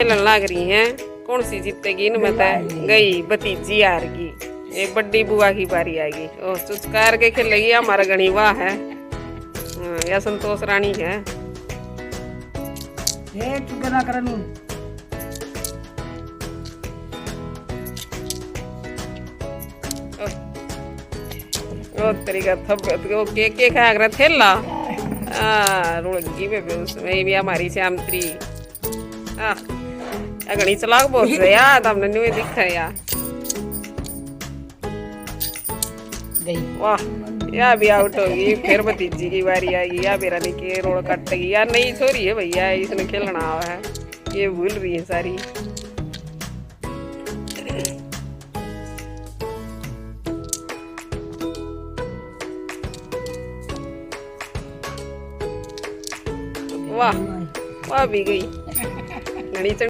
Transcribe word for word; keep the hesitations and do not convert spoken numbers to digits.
खेलन लाग रही हैं, कौन सी जीतेगी इनमें तै? गई, भतीजी हार गई। एक बड़ी बुआ की बारी आएगी, ओ चुचकार के खेलेगी, हमारा घणी वाह है। हाँ, या संतोष रानी है। ए, चुप ना करनू। ओ, ओ तेरी का थप, वो के, के खाया करे थेला। आ, रुड़गी में भी उसमें भी हमारी श्याम तेरी। आ, अगली चालाक बहुत है यार, हमने न्यू दिखा है यार। गई। वाह, या भी आउट होगी। फिर भतीजी की बारी आएगी, या बेरा नहीं के रोल काटेगी। यार, नई छोरी है भैया, इसने खेलना आवा है, ये भूल रही है सारी। वाह, वाह भी गई। घणी